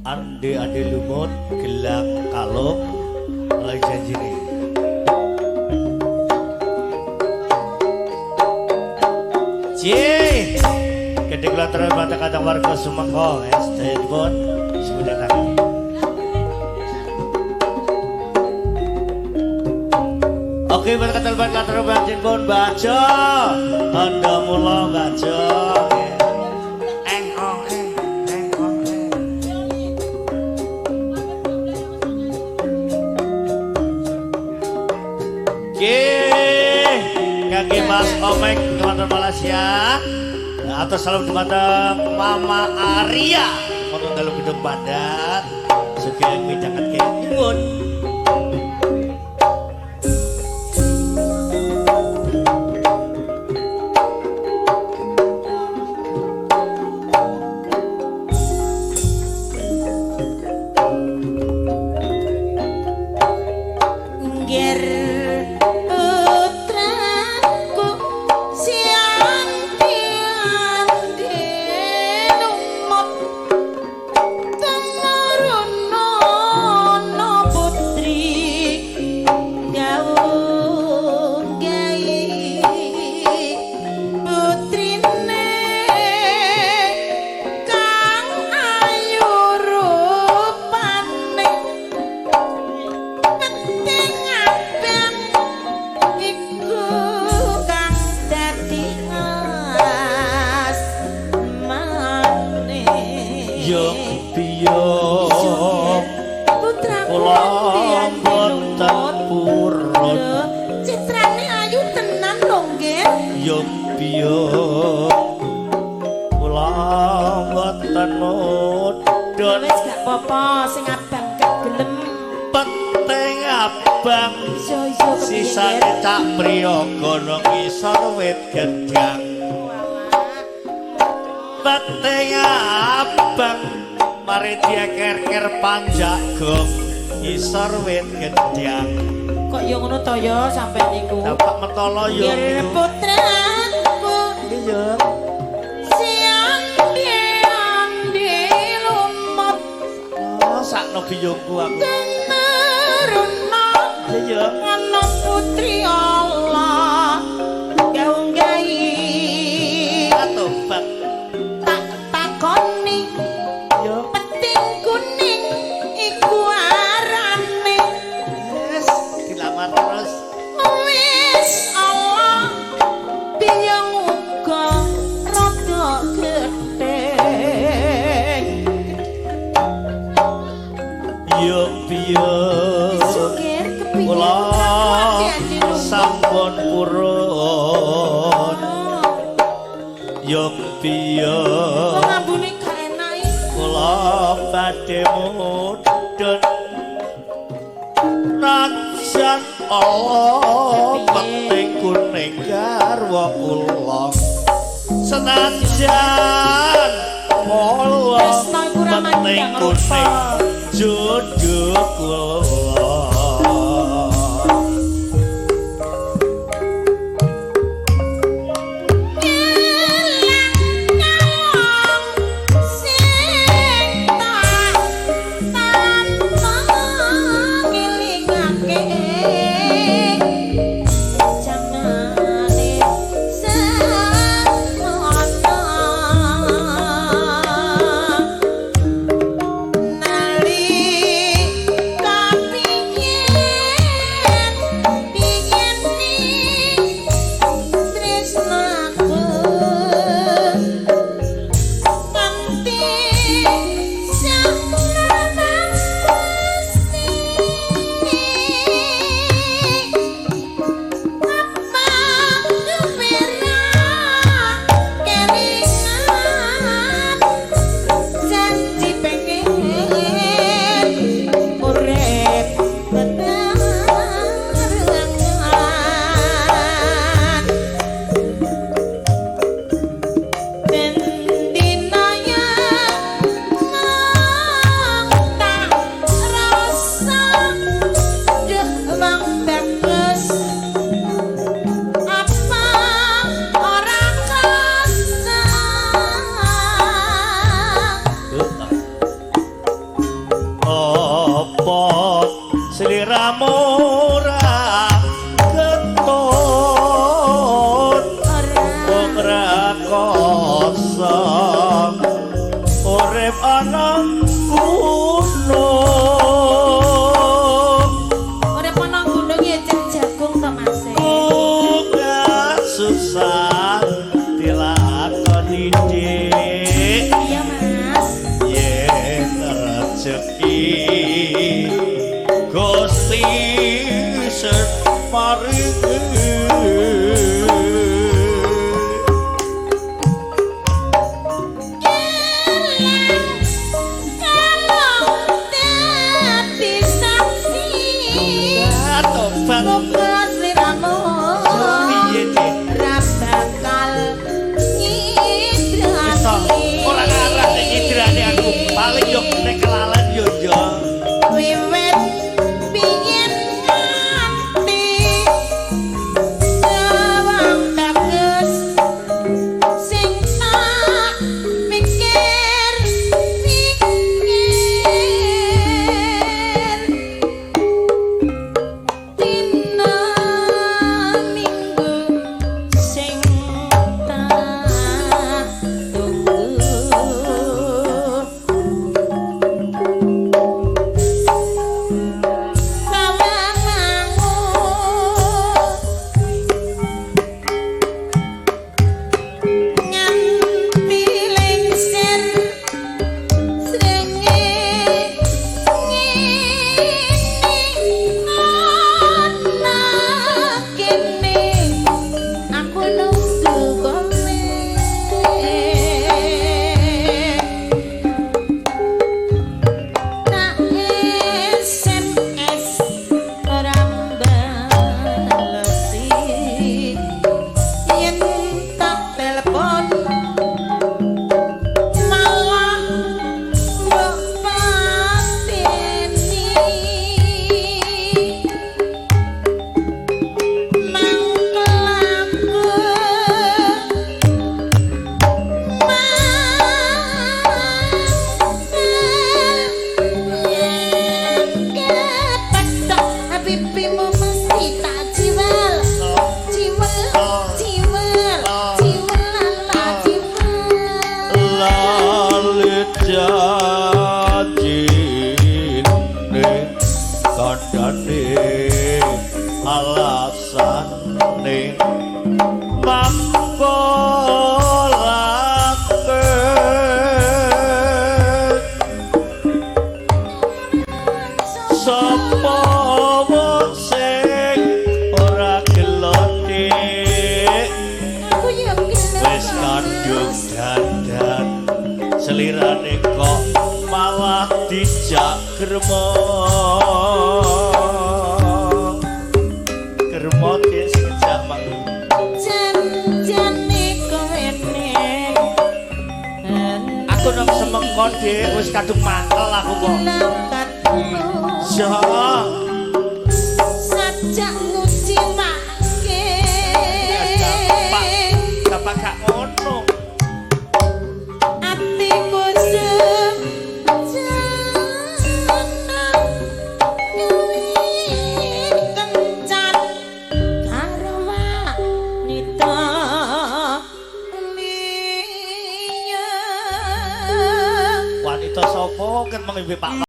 Ande-ande lumut gelang kalung oleh janjine. Cie, gede kula terus batak kadang warga Sumengko, sedayapun sebutan. Oke, berkata lebat latar pun baca, anda mula baca. Eng ong eng eng ong eng. Oke, kaki Mas Omek teman-teman Malaysia atau salam dumateng Mama Arya wonten dalu gedung Padat. Sugeng midhanget nyuwun. Nger putraku sianti lumut temurun putri gaung gawe putrine kang ayu rupane penting abang iku kang dadi asmane. Yo piyo putraku kula mboten purun. Citrane ayu tenan lho nggih. Yo piyo kula mboten mudhun. Wis gak apa-apa sing abang gak gelem. Penting abang Iso iso kepiye sisane cak priyaga nang ngisor wit gedhang. Penting abang mari dieker-ker panjak gong ngisor wit gedhang. Kok yo ngono to yo sampe niku. Dapak mentolo yo. Nggih putraku Iya. siang-andi lumut Oh, sakno biyungku aku. temurun Iya. ana putri Allah gaung gawe Tobat. Tak takoni Yo. peting kuning iku arane. Yes, dilamar terus. Wis Allah biyung uga rada gedhe. Yo piyo Sugir kepiye kula putraku sampun purun. Yo piyo Wong ambune gak enak iki. Kula badhe mudhun najan Allah penting kuning garwa kula senajan Allah Tresno iku ra penting mandang rupa. Kuning jodoh kula. Gelang kalong sing tak tanpa ngelingake jamane semono nalika Sliramu ora ketut, Ora. Wong rakoso urip ana gunung. Urip ana gunung ya cek jagung to, Mas. Bunga susah dilakoni, Dik. Iya, Mas. Yen rezeki Gusti sing paringi. Kalau dadi saksi. Tobat. Muga sliramu Piye, Dik? ra bakal Iso nyidrani. Ora ngarah nek nyidrani aku, paling yo nek kelalen yo yo. Wiwit biyen nganti sawang bagus sing tak pikir pikir dina minggu sing tak tunggu. Kawangangu nganti lingsir srengenge ngene ana kene aku nunggu kowe. Tak SMS ora mbalesi, yen tak telepon malah mbok pateni. Mangkel aku. Pipimu mesti tak jiwel, jiwel, jiwel, jiwel, ala jiwel. Lali janjine, kandhane alasane mangkolake. Sapa wong sing ora gelo, Dik? Aku ya gelem. Wis kandung dandan selirane kok malah dijak gremo gremo, Dik, sing ngejak mak. Janjane kowe ning Aku nang semengkon, Dik, wis kadung mangkel aku kok. Lakatmu Ja. sajak nguciwake. Bapak, bapak gak ngono. Atiku sejeneng kuwi kencan karo wanita liya. Wanita sapa ket mengimpi Pak?